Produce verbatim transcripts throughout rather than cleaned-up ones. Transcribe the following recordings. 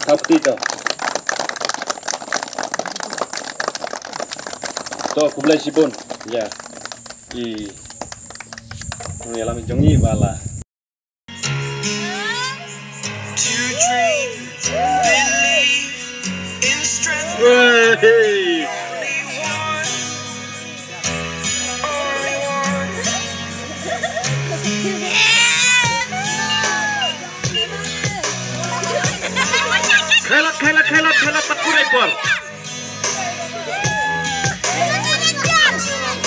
Thap ti to. To, khublei shibun. Ya. I. Ngi lam jong i bala. Hey. Khailot, khailot, khailot, khailot, pat kurai por.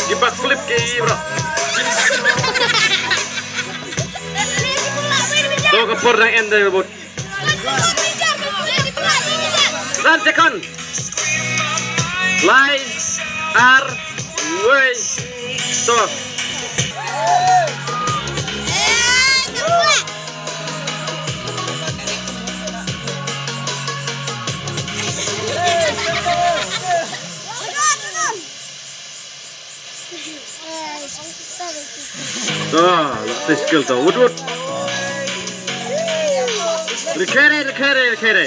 Ki backflip ki, bro. To ka por dang end dei, bud. San second. Lai, ar, wei, to. To, la test skill to. Wut, wut. Rkhere, rkhere, rkhere.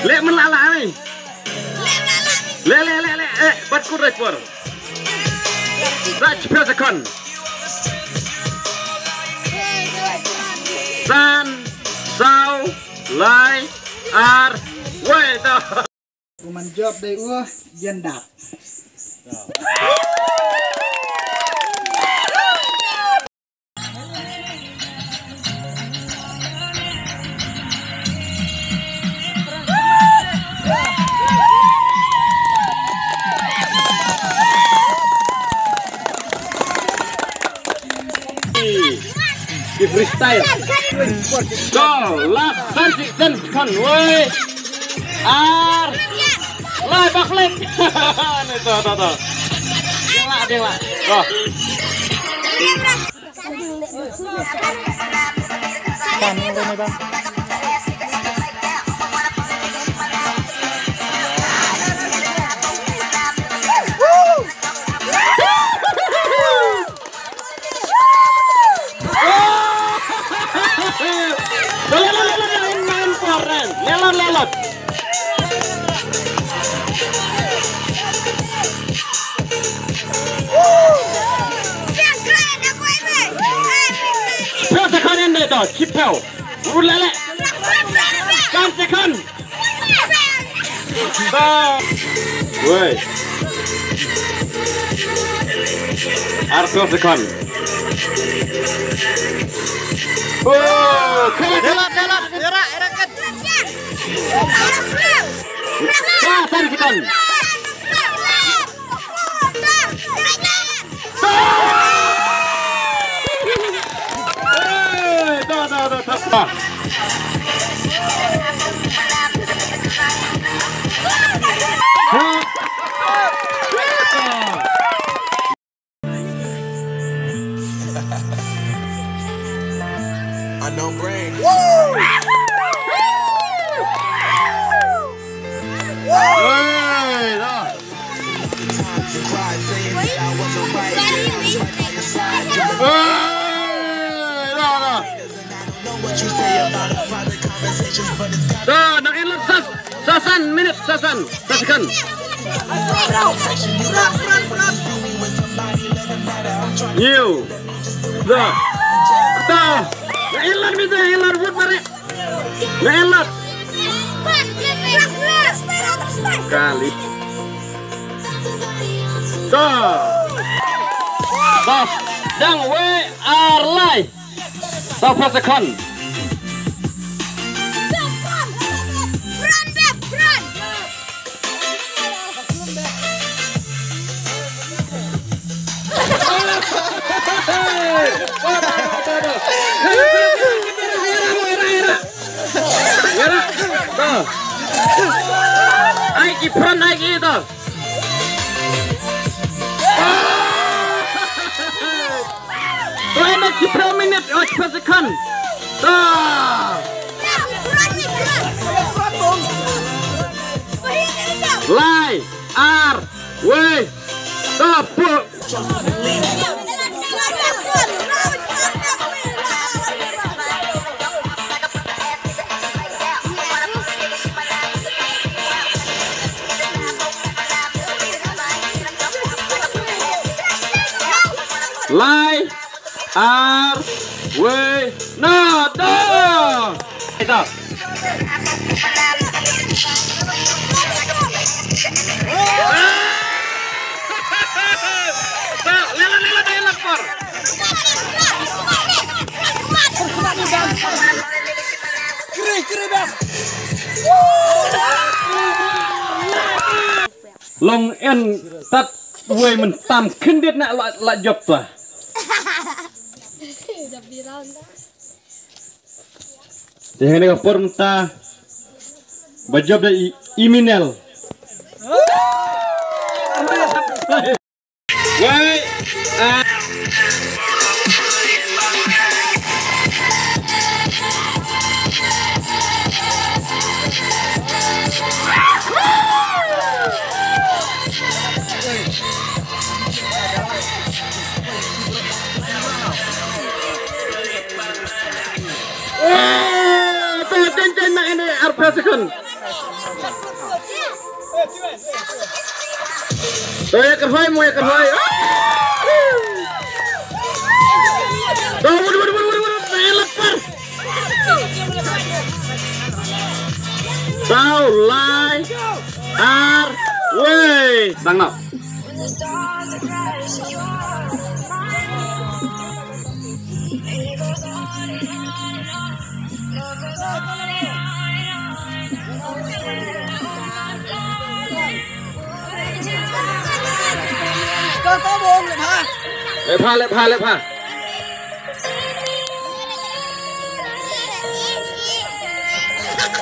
Le men la la ni. Le, le, le, le. Eh, bat kur dei por. Sa chipel second. San, saw, lai, ar, wei, to. Kuman jop dei u jen dap. Ki freestyle. To, last thirty second. Woi. Ar. Lai backflip. Ni to, to, to. Ding lah, ding lah. To. Kan, ni, ni, ni. Lelot, lelot. Phew second ynda to, chiphew. Uru lele. Kan second. Ba. Woi. Arphew second. Oh, kena, kena, kena, kena, kena, kena. Ba, san second. I know brain. Hey, no. Hey, no, no. Da, nang inlet sa, sa san minit, sa san, sa second. New. Da. Da. Nang inlet mi da, inlet wut mari. Nang inlet. Kali. Da. Da. Dang wei ar lai. Saw phew second. Ai ki front, ai ki to. Climate chiphew minit, oh, chiphew second. Ta. Lai, ar, wei, ta, pu. Lai, ar, wei, na, da. Ito. Ta, lela, lela, lela, por. Long en tat wei men tam khyndiat na la, la jop ta. Te hene ka por mynta ba jop da i, iminel. Wei, ah. Eh, to, jen, jen, na ini, arphew second. To, ïa kyrhoi mo, ïa kyrhoi. Ah! To, wut, wut, wut, wut, wut, eh, lepar. Saw, lai, ar, wei. Dang noh. Leh pha, leh pha, leh pha.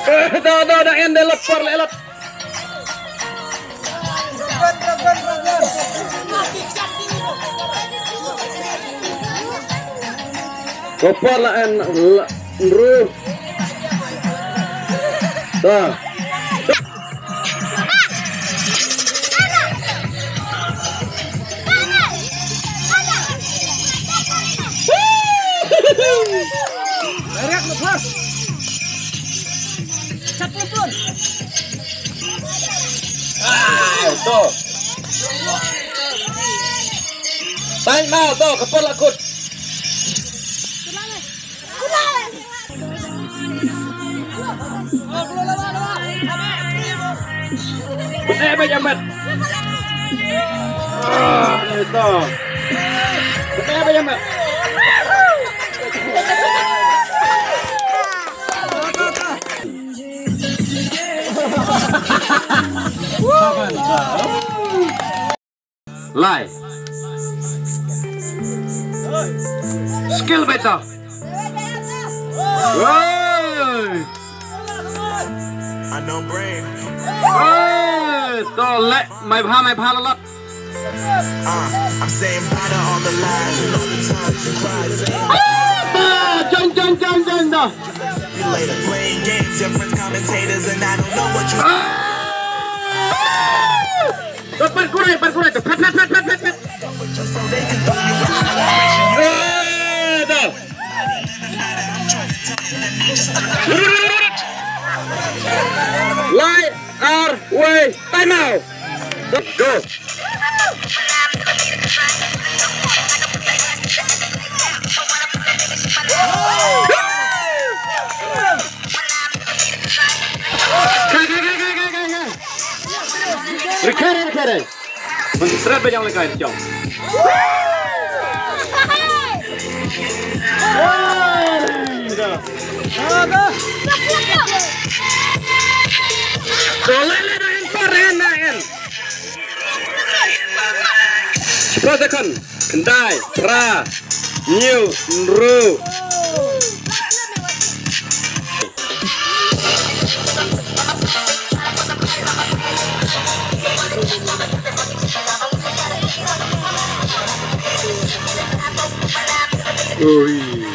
Eh, da, da, da, en, da, lepar, leh, lep. Lepar la en, la, nru. Da. Direct lepar. Chap lepar. Ah, to. Time out, to, ka por la kut. Pyneh beit ïa met. Ah, to. Pyneh beit ïa met. Lai. Skill beit to. Woi. I know brain. Woi. To leh, mai bha, mai bha la lat. Uh, I'm saying bye to all the lies and all the times you cried. Saying Ah, join, join, join, join, da. You later playing games, your friends commentators, and I don't know what you Ah! Pat kurai, pat kurai, pat, pat, pat, pat, pat, pat. Eh, dah. Lai, ar, wei, time out. Go. Kai, kai, kai. Rkhie, rkhie. Mun sret ba jong le kai jong. Hey, da. Ko le le na en, ko le na en. Shiphew second. Khyndai, phra, hynñiew, hynriew. Ui.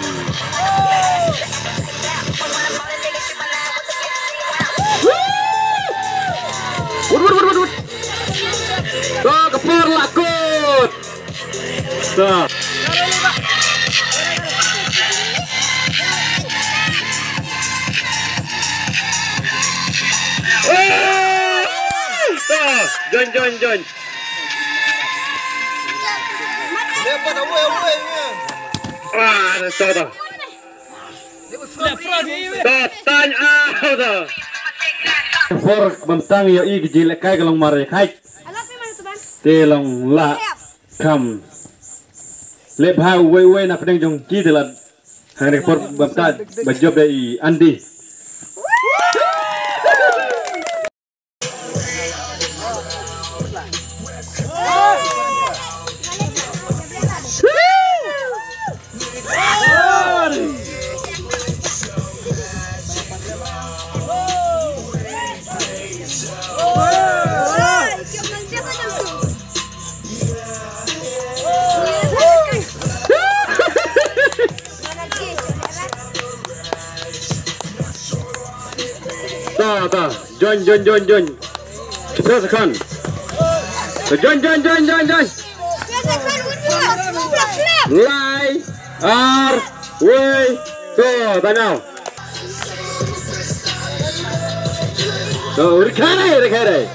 Wut, wut, wut, wut, wut. Ka, ka por la kut. Sa. Sa. Join, join, join. Ah, da, da, da. Da, tang, ah, da. Por bam tang ïoh i ki jingïalehkai ka long mar ïa khaid. Te long lah kham leh bha uwei uwei na pdeng jong ki, te la hangne por bam tang ba jop da i Andy. Ta, ta. Join, join, join, join. Kita sekan. Join, join, join, join, join. Lai, ar, wei, ko, ta now. Ko, rikare, rikare.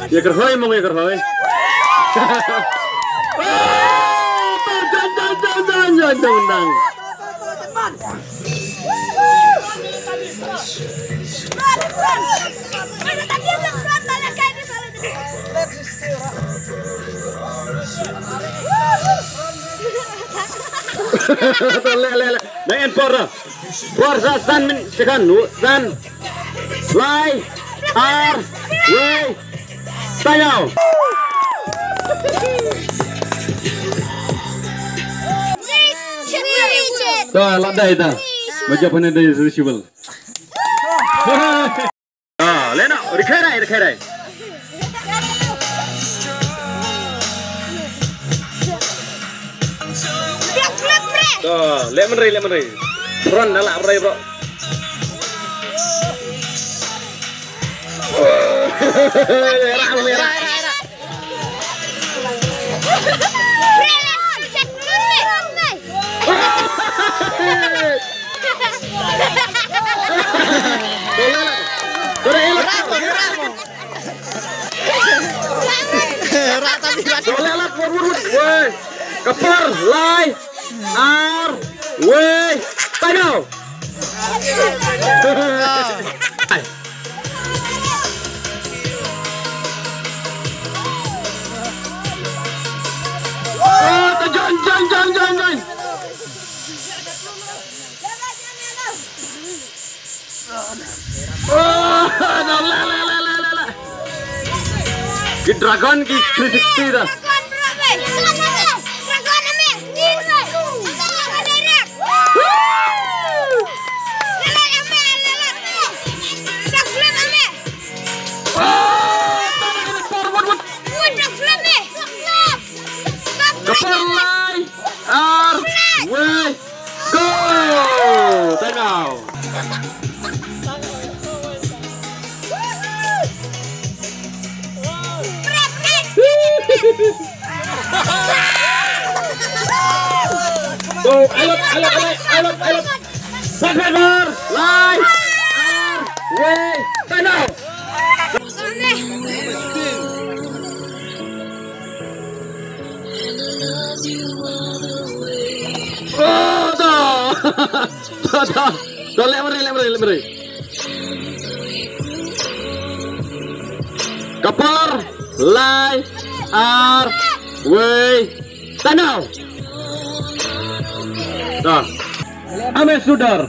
Ïa kyrhoi mong, ïa kyrhoi. Jan, jan, jan, jan, jan, jan, jan. Le, le, le. Dang en por da. Por sa san min second. San. Lai. Ar. Wei. Tayow. Ta la dai ta. Baja pane dai risible. Ah, lena, rikhai rai, rikhai rai. Ah, le menri, le menri. Ron nala rai, bro. Era, era, era. Ka por, lai, ar, wei, tayow. Oh, ta join, join, join, join, join. Oh, no, la, la, la. Ki dragon ki three sixty da. Ka por lai, ar, wei, go! Tayow. Go, alap, alap, alap, alap, alap. Sakhabar, lai, ar, wei, tayow. Oh, da. Da, da. Da, le menri, le menri, le menri. Ka por, lai, ar, wei, tayow. Da. Ame sudar.